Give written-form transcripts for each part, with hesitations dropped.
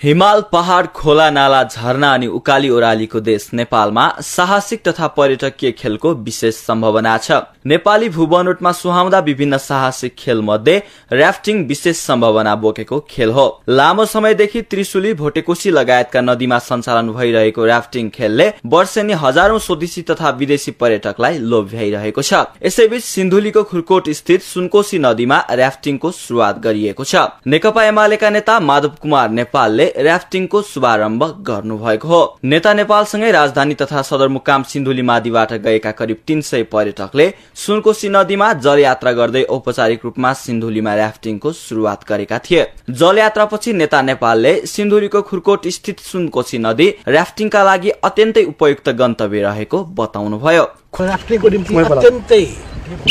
हिमाल, पहाड, खोला, नाला, झरना अनि उकाली ओह्रालीको देश नेपालमा साहसिक तथा पर्यटकीय खेलको विशेष सम्भावना छ। नेपाली भूबनोटमा सुहाउँदा विभिन्न साहसिक खेल मध्ये र्याफ्टिङ विशेष सम्भावना बोकेको खेल हो। लामो समयदेखि त्रिशुली, भोटेकोशी लगायतका नदीमा सञ्चालन भइरहेको र्याफ्टिङ खेलले वर्षेनी हजारौं स्वदेशी तथा विदेशी पर्यटकलाई लोभ्याइरहेको छ। यसैबीच सिन्धुलीको खुरकोट स्थित सुनकोशी नदीमा र्याफ्टिङको शुरुआत गरिएको छ। नेकपा एमालेका नेता माधव कुमार नेपालले र्याफ्टिङको शुभारम्भ गर्नुभएको हो। नेता नेपालसँगै राजधानी तथा सदरमुकाम सिन्धुली मादिबाट गएका करिब 300 पर्यटकले सुनकोशी नदीमा जलयात्रा गर्दै औपचारिक रूपमा सिन्धुलीमा र्याफ्टिङको शुरुआत गरेका थिए। जलयात्रापछि नेता नेपालले सिन्धुलीको खुरकोट स्थित सुनकोशी नदी र्याफ्टिङका लागि अत्यन्तै उपयुक्त गन्तव्य रहेको बताउनुभयो। र्याफ्टिङको निम्ति अत्यन्तै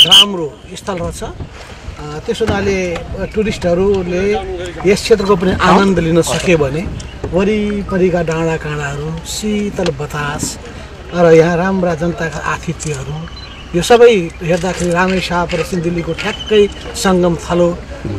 राम्रो स्थल रहेछ। त्यसो हुनाले टुरिस्टहरूले यस क्षेत्रको पनि आनन्द लिन सके भने वरिपरिका डाँडा काँडाहरू, शीतल बतास र यहाँ राम्रा जनताका आतिथ्यहरू, यो सबै हेर्दाखेरि रामेछाप र सिन्धुलीको ठ्याक्कै सङ्गम थलो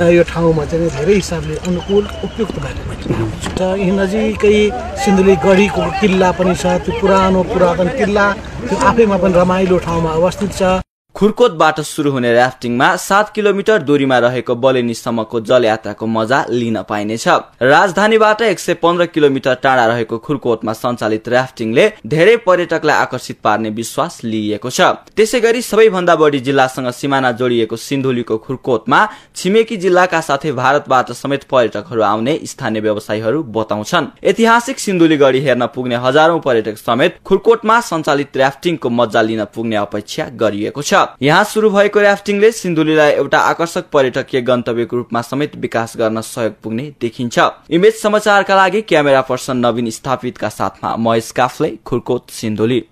यो ठाउँमा चाहिँ धेरै हिसाबले अनुकूल उपयुक्त भएको छ। यही नजिकै सिन्धुली गढीको किल्ला पनि छ। त्यो पुरातन किल्ला त्यो आफैमा पनि रमाइलो ठाउँमा अवस्थित छ। खुरकोटबाट सुरु हुने र्याफ्टिङमा 7 किलोमिटर दूरीमा रहेको बलेनीसम्मको जलयात्राको मजा लिन पाइनेछ। राजधानीबाट 115 किलोमिटर टाढा रहेको खुरकोटमा सञ्चालित र्याफ्टिङले धेरै पर्यटकलाई आकर्षित पार्ने विश्वास लिइएको छ। त्यसैगरी सबैभन्दा बढी जिल्लासँग सिमाना जोडिएको सिन्धुलीको खुरकोटमा छिमेकी जिल्लाका साथै भारतबाट समेत पर्यटकहरू आउने स्थानीय व्यवसायीहरू बताउँछन्। ऐतिहासिक सिन्धुली गढी हेर्न पुग्ने हजारौं पर्यटक समेत खुरकोटमा सञ्चालित र्याफ्टिङको मजा लिन पुग्ने अपेक्षा गरिएको छ। यहाँ शुरू भएको र्याफ्टिङले सिन्धुलीलाई एउटा आकर्षक पर्यटकीय गन्तव्यको रूपमा समेत विकास गर्न सहयोग पुग्ने देखिन्छ। इमेज समाचारका लागि क्यामेरा पर्सन नवीन स्थापितका साथमा महेश काफले, खुरकोट, सिन्धुली।